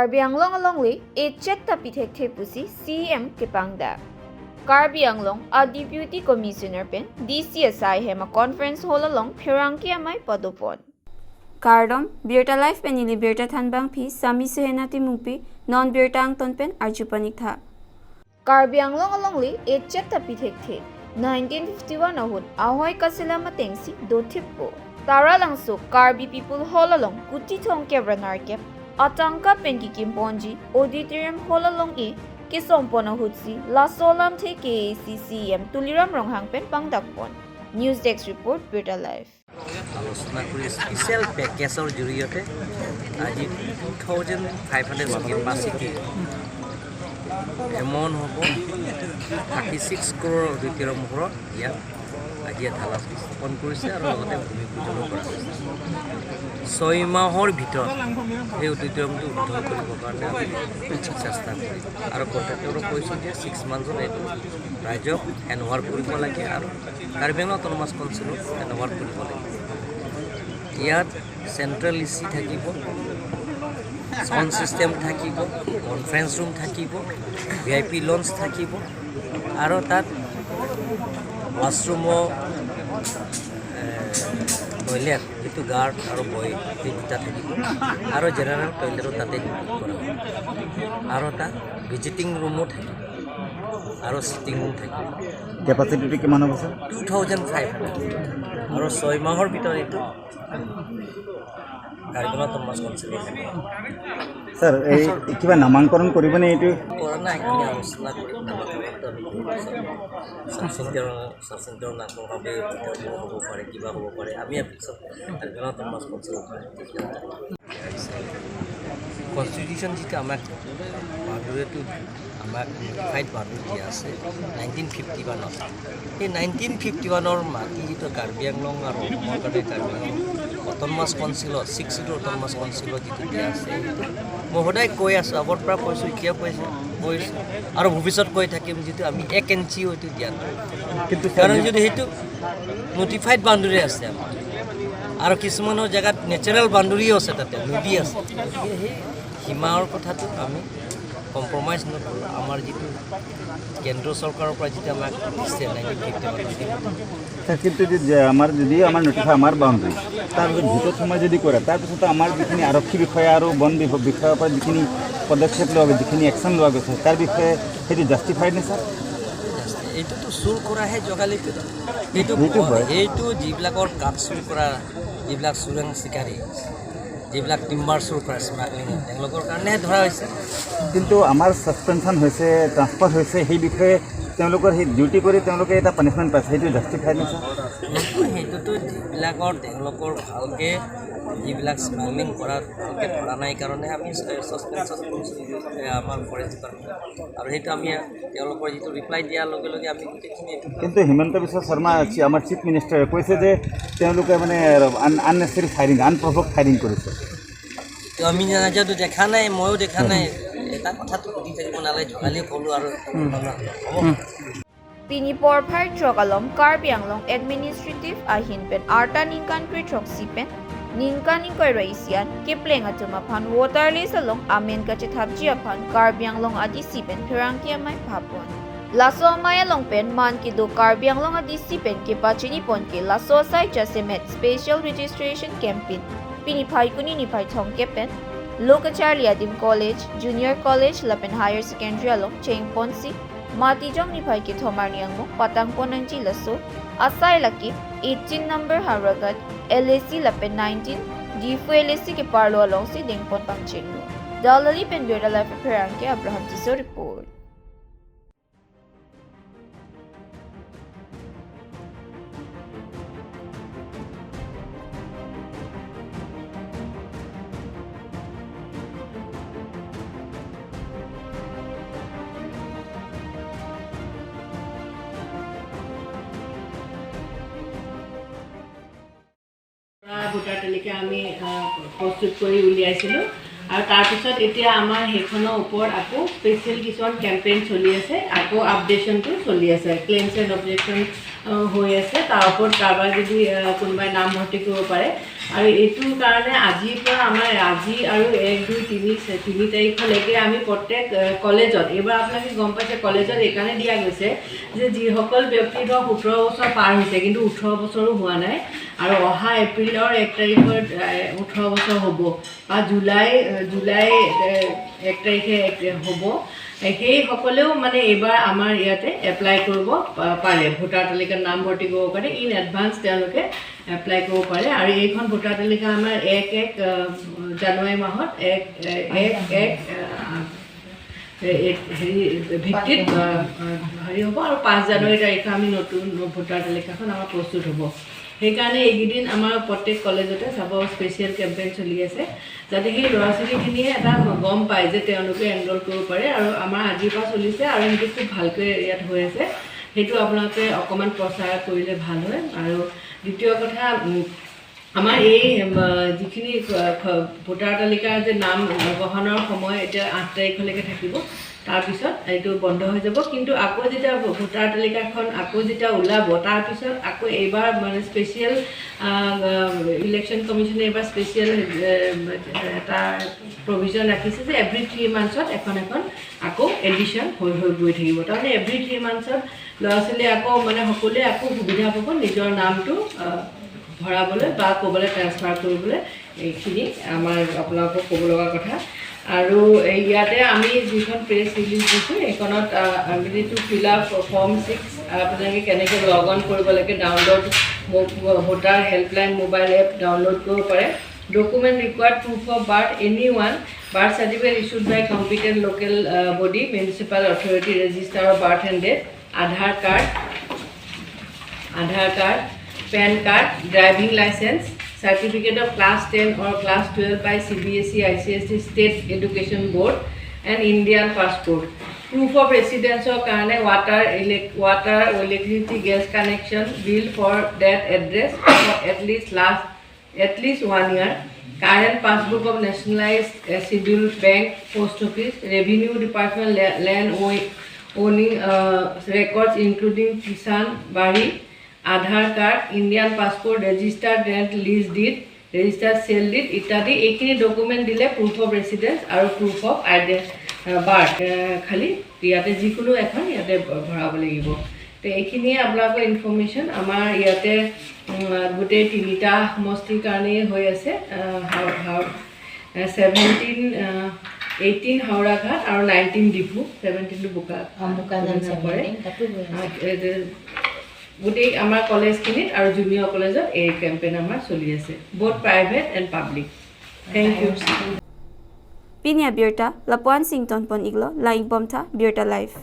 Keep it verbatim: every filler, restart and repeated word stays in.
Karbi Anglong alongle echet ta pithekthe pusi C E M kepangdak. Karbi Anglong a Deputy Commissioner pen D C asai hem a conference hall along pherangke amei padopon. Kardom, Birta Live pen neli Birta Thanbangpi, Sami Suhena Timungpi, non Birta angton pen arju paniktha. Karbi Anglong alongle echet ta pithekthe. Nineteen fifty-one ahut ahoi kaselam atengsi dothippo. Taralangso Karbi People Hall along kuti thomkep ra nerkep atangka pen kikimponji auditorium hall along e kesompon ahutsi laso alamthe K A A C C E M Tuliram Ronghang pen pangdakpon. News Desk Report, Birta Live. আলোচনা কৰি স্পেচিয়েল পেকেজৰ জৰিয়তে আজি two thousand five hundred capacity amount হ'ব thirty six crore auditorium হলত ইয়াত আজি ঢালাচনা স্থাপন কৰিছে আৰু লগতে ভূমি পূজনো কৰা হৈছে। ছয় মাহৰ ভিতৰত সেই অডিটৰিয়ামটো উদ্ধাৰ কৰিবৰ কাৰণে আমি চেষ্টা কৰিম আৰু কণ্ট্ৰেক্টৰক কৈছোঁ যে ছিক্স মান্থছত এইটো ৰাইজক হেণ্ড অভাৰ কৰিব লাগে আৰু কাৰ্বি আংলং অট'নমাছ কাউন্সিলক হেণ্ড অভাৰ কৰিব লাগে। ইয়াত চেণ্ট্ৰেল এ চি থাকিব, চাউণ্ড ছিষ্টেম থাকিব, কনফাৰেন্স ৰুম থাকিব, ভি আই পি লঞ্চ থাকিব আৰু তাত ৱাশ্বৰুমো, এ, টয়লেট, যিটো গাৰ্ড আৰু বয়, সেই দুটা থাকিব আৰু জেনেৰেল টয়লেটো তাতে কৰা হ'ব আৰু এটা ভিজিটিং ৰুমো থাকিব আৰু চিটিং ৰুম থাকিব। কেপাচিটিটো কিমান হ'ব, sir? Two thousand five hundred আৰু ছয় মাহৰ ভিতৰত এইটো কাৰ্বি আংলং অট'নমাছ কাউন্সিলৰ হ'ব। ছাৰ, এই কিবা নামাংকৰণ কৰিবনে এইটো? কৰা নাই, আমি আলোচনা কৰিম। নামাংকৰণটো আমি কৰিম। ছাৰ চেণ্টাৰৰ, ছাৰ চেণ্টাৰৰ নামকৰণ হ'ব, হ'ব পাৰে, কিবা হ'ব পাৰে। আমি পিছত কাৰ্বি আংলং অট'নমাছ কাউন্সিলৰ পৰা কনষ্টিটিউশ্যন যিটো আমাক বাউণ্ডেৰীটো আমাক নটিফাইড বাউণ্ডেৰী দিয়া আছে নাইনটিন ফিফটি ওৱানত। সেই নাইনটিন ফিফটি ওৱানৰ মাটি যিটো কাৰ্বি আংলং আৰু অসমৰ কাৰণে কাৰ্বি আংলং অট'নমাছ কাউন্সিলত, ছিক্স শ্বিডিউল অট'নমাছ কাউন্সিলত যিটো দিয়া আছে, সেইটো মই সদায় কৈ আছোঁ, আগৰ পৰা কৈছোঁ, এতিয়া কৈছোঁ, কৈছোঁ আৰু ভৱিষ্যত কৈ থাকিম, যিটো আমি এক ইঞ্চিও এইটো দিয়া নাই। কিন্তু ছাৰ, কাৰণ যদি সেইটো নটিফাইড বাউণ্ডেৰী আছে আমাৰ আৰু কিছুমানৰ জেগাত নেচাৰেল বাউণ্ডেৰীও আছে, তাতে নদী আছে, গতিকে সেই সীমাৰ কথাটো আমি কম্প্ৰমাইজ নকৰোঁ। আমাৰ যিটো কেন্দ্ৰ চৰকাৰৰ পৰা যিটো আমাক দিছে নাইনটিন ফিফটি ওৱান, ছাৰ, কিন্তু যে, যে আমাৰ যদি আমাৰ নটিফাই আমাৰ বাউণ্ডেৰী, তাৰপিছত ভিতৰত সোমাই যদি কৰে, তাৰপিছত আমাৰ যিখিনি আৰক্ষী বিষয়া আৰু বন বিভ-, বিষয়াৰ পৰা যিখিনি পদক্ষেপ লোৱা গৈছে, যিখিনি একশ্যন লোৱা গৈছে, তাৰ বিষয়ে সেইটো জাষ্টিফাইড নে, ছাৰ? এইটোতো চুৰ কৰাহে জগালিটো। সেইটো সেইটো হয়। সেইটো যিবিলাকৰ কাঠ চুৰ কৰা, যিবিলাক চোৰাং চিকাৰী, যিবিলাক টিম্বাৰ চুৰ কৰা, স্মাগলিং, তেওঁলোকৰ কাৰণে ধৰা হৈছে। কিন্তু আমাৰ ছাছপেনশ্যন হৈছে, ট্ৰান্সফাৰ হৈছে, সেই বিষয়ে তেওঁলোকৰ সেই ডিউটি কৰি তেওঁলোকে এটা পানিচমেণ্ট পাইছে, সেইটো জাষ্টিফাইড নে, ছাৰ? সেইটোতো যিবিলাকৰ তেওঁলোকৰ ভালকে যিবিলাক স্মাগলিং কৰা ভালকে ধৰা নাই কাৰণে আমি ছাছপেনশ্যন কৰিছোঁ, এ, আমাৰ ফৰেষ্ট ডিপাৰ্টমেণ্ট। আৰু সেইটো আমি তেওঁলোকৰ যিটো ৰিপ্লাই দিয়াৰ লগে লগে আমি গোটেইখিনি এইটো কিন্তু হিমন্ত বিশ্ব শৰ্মা চি-, আমাৰ চিফ মিনিষ্টাৰে কৈছে যে তেওঁলোকে মানে আন-, আননেচেচাৰী ফায়াৰিং, আনপ্ৰভ'কড ফায়াৰিং কৰিছে। তো আমি নাজানো, দেখা নাই, ময়ো দেখা নাই। এটা কথাটো সুধি থাকিব নালাগে, জগালি ক'লো আৰু। হ'ব। Pini porphai throk along Karbi Anglong Administrative ahin pen arta ningkan kre throksi pen ningkan ingkoi ra isi an kepleng atum aphan voter list along amen kachethapji aphan Karbi Anglong A D C pen pherangke amei phapon. Laso amei along pen man kedo Karbi Anglong A D C pen kepachini pon ke laso asai jasemet special registration campaign pini Phaikuni niphai thomkep pen lo kacharli adim college, junior college lapen higher secondary along chengponsi Matijong niphai kethom arni angbong patangpon nangji. Laso asai lake eighteen number Howraghat L A C lapen nineteen Diphu L A C keparlo alongsi dengpon pangchenglo. Dalali pen Birta Live pherangke Abraham Tisso report. Voter তালিকা আমি, আহ, প্ৰস্তুত কৰি উলিয়াইছিলোঁ আৰু তাৰপিছত এতিয়া আমাৰ সেইখনৰ ওপৰত আকৌ স্পেচিয়েল কিছুমান কেম্পেইন চলি আছে, আকৌ আপডেশ্যনটো চলি আছে, ক্লেইমছ এণ্ড অবজেকশ্যন আহ, হৈ আছে, তাৰ ওপৰত কাৰোবাৰ যদি আহ, কোনোবাই নামভৰ্তি কৰিব পাৰে। আৰু এইটোৰ কাৰণে আজিৰ পৰা আমাৰ আজি আৰু এক দুই তিনি চে- তিনি তাৰিখলৈকে আমি প্ৰত্যেক আহ, কলেজত, এইবাৰ আপোনালোকে গম পাইছে, কলেজত এইকাৰণে দিয়া গৈছে যে যিসকল ব্যক্তি ধৰক সোতৰ বছৰ পাৰ হৈছে কিন্তু ওঠৰ বছৰো হোৱা নাই, আৰু অহা এপ্ৰিলৰ এক তাৰিখৰ আহ, ওঠৰ বছৰ হ'ব বা জুলাই আহ, জুলাই আহ, এক তাৰিখে এক- হ'ব, আহ, সেইসকলেও মানে এইবাৰ আমাৰ ইয়াতে এপ্লাই কৰিব পা- পাৰে, ভোটাৰ তালিকাত নামভৰ্তি কৰিব পাৰে। ইন এডভান্স তেওঁলোকে এপ্লাই কৰিব পাৰে। আৰু এইখন ভোটাৰ তালিকা আমাৰ এক এক আহ, জানুৱাৰী মাহত এক এক এক আহ, এ- এ- হেৰি ভিত্তিত আহ, আহ, হেৰি হ'ব। আৰু পাঁচ জানুৱাৰী তাৰিখে আমি নতুন ভোটাৰ তালিকাখন আমাৰ প্ৰস্তুত হ'ব। সেইকাৰণে এইকেইদিন আমাৰ প্ৰত্যেক কলেজতে চাব, স্পেচিয়েল কেম্পেইন চলি আছে, যাতে সেই ল'ৰা ছোৱালীখিনিয়ে এটা গম পায় যে তেওঁলোকে এনৰোল কৰিব পাৰে। আৰু আমাৰ আজিৰ পৰা চলিছে আৰু সেইটো খুব ভালকৈ ইয়াত হৈ আছে। সেইটো আপোনালোকে অকণমান প্ৰচাৰ কৰিলে ভাল হয়। আৰু দ্বিতীয় কথা, উম, আমাৰ এই উম, যিখিনি খ- খ- ভোটাৰ তালিকাৰ যে নাম গ্ৰহণৰ সময় এতিয়া আঠ তাৰিখলৈকে থাকিব, তাৰপিছত এইটো বন্ধ হৈ যাব। কিন্তু আকৌ যেতিয়া ভো- ভোটাৰ তালিকাখন আকৌ যেতিয়া ওলাব, তাৰপিছত আকৌ এইবাৰ মানে স্পেচিয়েল ইলেকশ্যন কমিশ্যনে এইবাৰ স্পেচিয়েল এটা প্ৰভিজন ৰাখিছে যে এভৰি থ্ৰী মান্থছত এখন এখন আকৌ এডিশ্যন হৈ হৈ গৈ থাকিব। তাৰমানে এভৰি থ্ৰী মান্থছত ল'ৰা ছোৱালীয়ে আকৌ মানে সকলোৱে আকৌ সুবিধা পাব নিজৰ নামটো আহ, ভৰাবলৈ বা ক'বলৈ ট্ৰেন্সফাৰ কৰিবলৈ। এইখিনি আমাৰ আপোনালোকক ক'ব লগা কথা। আৰু এই ইয়াতে আমি যিখন প্ৰেছ ৰিলিজ দিছোঁ, সেইখনত আহ, আমি যিটো ফিল আপ ফৰ্ম ছিক্স আপোনালোকে কেনেকৈ লগ অন কৰিব লাগে, download voter helpline mobile app download কৰিব পাৰে। Document required: proof of birth, any one, birth certificate issued by competent local uh, body, municipal authority, register of birth and death, Aadhaar card, Aadhaar card, PAN card, driving license, certificate of class ten or class twelve by C B S E, I C S E, State Education Board, and Indian passport. Proof of residence ৰ কাৰণে water, elec- water, electricity, gas connection, bill for that address for at least last at least one year, current passbook of Nationalized uh, Scheduled Bank, Post Office, Revenue Department, la- land own- owning uh, records including Kisan Bari, Aadhaar card, Indian passport, registered rent lease deed, registered sale deed ইত্যাদি। এইখিনি ডকুমেণ্ট দিলে proof of residence আৰু proof of আইডে বাৰ্থ খালি ইয়াতে যিকোনো এখন ইয়াতে ভৰাব লাগিব। তো এইখিনিয়ে আপোনালোকৰ ইনফৰমেশ্যন। আমাৰ ইয়াতে উম, গোটেই তিনিটা সমষ্টিৰ কাৰণেই হৈ আছে। ছেভেণ্টিন, এইটিন হাওৰাঘাট আৰু নাইনটিন ডিফু। ছেভেণ্টিনটো বোকা অ, বোকাজান নপৰে। ছেভেণ্টিন, তাতো হৈ আছে। আহ, এ- এ- গোটেই আমাৰ কলেজখিনিত আৰু জুনিয়ৰ কলেজত এই কেম্পেইন আমাৰ চলি আছে, both private and public. Thank you. Pini abirta lapu-an si ingtonpon iklo, lang-ik bomtha Birta Live.